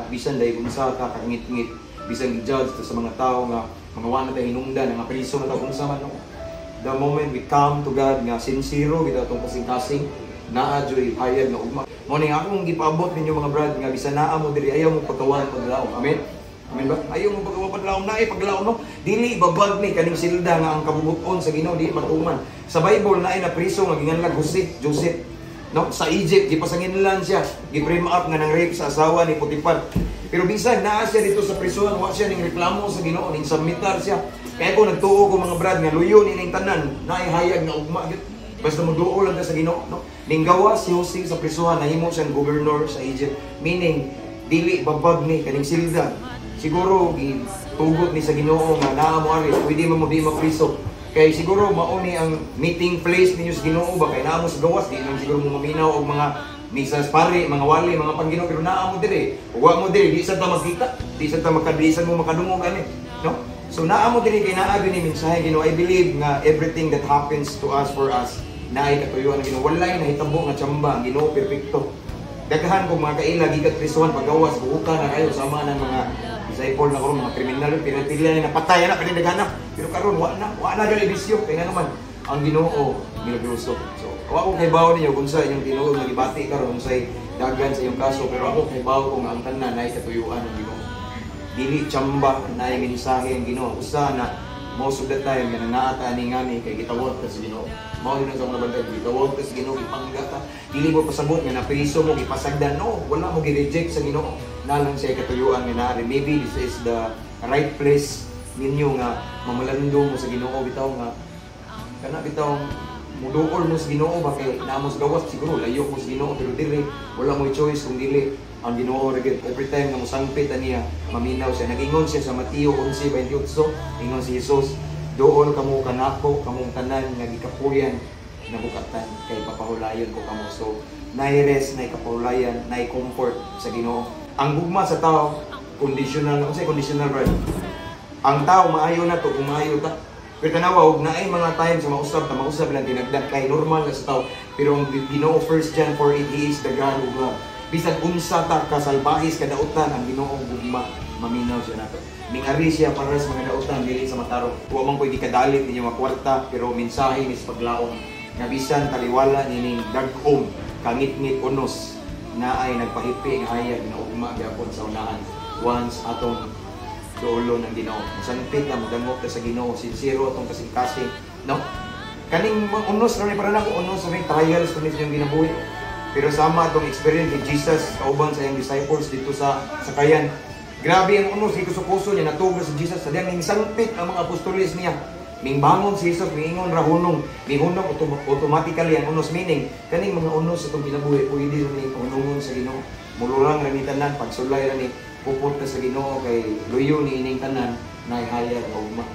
bisan dahil unsa ka kangit-ngit, bisan gi-judge ta sa mga tao nga mga wa na tay hinungdan, nga priso na ta, unsa man, no? The moment we come to God nga sincero kita atong kasing-kasing, naa joy hayag nga ugma. Mao ning akong gipaabot ninyo, mga brad, nga bisan naa mo diri, ayaw mo pagkawan paglaom. Amen. Amen ba? Ayaw mo pagkawan paglaom, naay paglaom, no. Dili babag ni kaning silda nga ang kabubuton sa Ginoo di matuman. Sa Bible naay na priso nga ginganlag Jose, Joseph. No, sa Egypt gipasanginlan siya, gi-frame up nga nang rape sa asawa ni Potifar. Pero bisan naa siya dito sa prisuhan, wa siya ning reklamo sa Ginoo, ning submitar siya. Kaya ko nagtuo ko, mga brad, nga luyo ni ning tanan, naay hayag nga ugma gyud. Basta moduol lang ka sa Ginoo, no? Ning gawa si Jose sa prisuhan, nahimo siyang governor sa Egypt. Meaning, dili babag ni kaning silda. Siguro gitugot ni sa Ginoo nga naa mo ari, pwede man mo di mapriso. Kay siguro mao ni ang meeting place ninyo sa Ginoo ba, kay naa mo sa gawas, di lang siguro mo maminaw og mga misas pare, mga wali, mga pangginoo, pero naa mo dire. Ug wa mo dire, di sad ta magkita, di sad ta makadisan mo makadungog ani, no? So naa mo dire kay naa gyud ni mensahe Ginoo. I believe nga everything that happens to us, for us, naay katuyuan ng Ginoo. Walay nahitabo nga tsamba, ang Ginoo perpekto. Daghan kog mga kaila gikat prisuhan, pagawas buhukan na kayo sama ng mga disciple na karon, mga kriminal, pila-pila na napatay na pila na. Pero karon wa na gali bisyo kay nga naman ang Ginoo milagroso. So wa ko kaybaw ninyo kung sa inyong tinuod nga gibati karon, unsay dagan sa inyong kaso, pero ako kaybaw ko nga ang tanan naay katuyuan ng Ginoo. Dili tsamba, naay mensahe ang Ginoo. Usa na most of the time nga naa ta ani ngani kay gitawag ta sa Ginoo. Mao yun sa mga bantay, gitawag ta sa Ginoo, gipangga ta. Dili mo pasabot nga napriso mo, gipasagdan. No, wala mo gi-reject sa Ginoo. Nalang siya katuyuan nga naari. Maybe this is the right place ninyo nga mamalando mo sa Ginoo bitaw nga kana bitaw muduol mo sa Ginoo ba, kay naa mo sa gawas siguro layo mo sa Ginoo, pero dili wala mo choice kung dili ang Ginoo ra gyud. Every time nga mosangpit niya, maminaw siya. Nag-ingon siya sa Mateo 11:28, ingon si Jesus, "Duol kamo kanako, kamong tanan nga gikapuyan nabukatan, kay papahulayon ko kamo." So naay rest, naay kapahulayan, naay comfort sa Ginoo. Ang gugma sa tao conditional. Unsay conditional, brother? Ang tao maayo na to kung maayo ta. Pero tanawa og naay mga time sa mausab ta, mausab lang tinagdan kay normal na sa tao. Pero ang Ginoo, 1 John 4:8, He is the God of love. Bisan unsa ta kasalbahis kadautan, ang Ginoo gugma, maminaw siya nato. Mingari siya para sa mga dautan, dili sa matarong. Wa man ko'y gikadalit ninyo mga kwarta, pero mensahe ni sa paglaom nga bisan taliwala nining dag-om kangit-ngit unos, na ay nagpahipi nga hayag nga ugma gyapon sa unahan once atong duolo ng Ginoo. Masangpit na modangop ta sa Ginoo, sincero atong kasing-kasing, no? Kaning mga unos ra ni, para nako unos ra ni, trials kuno sa inyong kinabuhi. Pero sama atong experience ni Jesus kauban sa iyang disciples dito sa sakayan. Grabe ang unos, gikuso-kuso niya, natug si Jesus, sadyang ning sangpit ang mga apostoles niya. Mingbangon si Jesus, miingon ra, "Hunong." Mihunong automatically ang unos, meaning kaning mga unos sa itong kinabuhi pwede ra ni hunungon sa Ginoo. Mulurang ra ni tanan, pagsulay ra ni, pupot ka sa Ginoo kay luyo ni ining tanan, naay hayag nga ugma.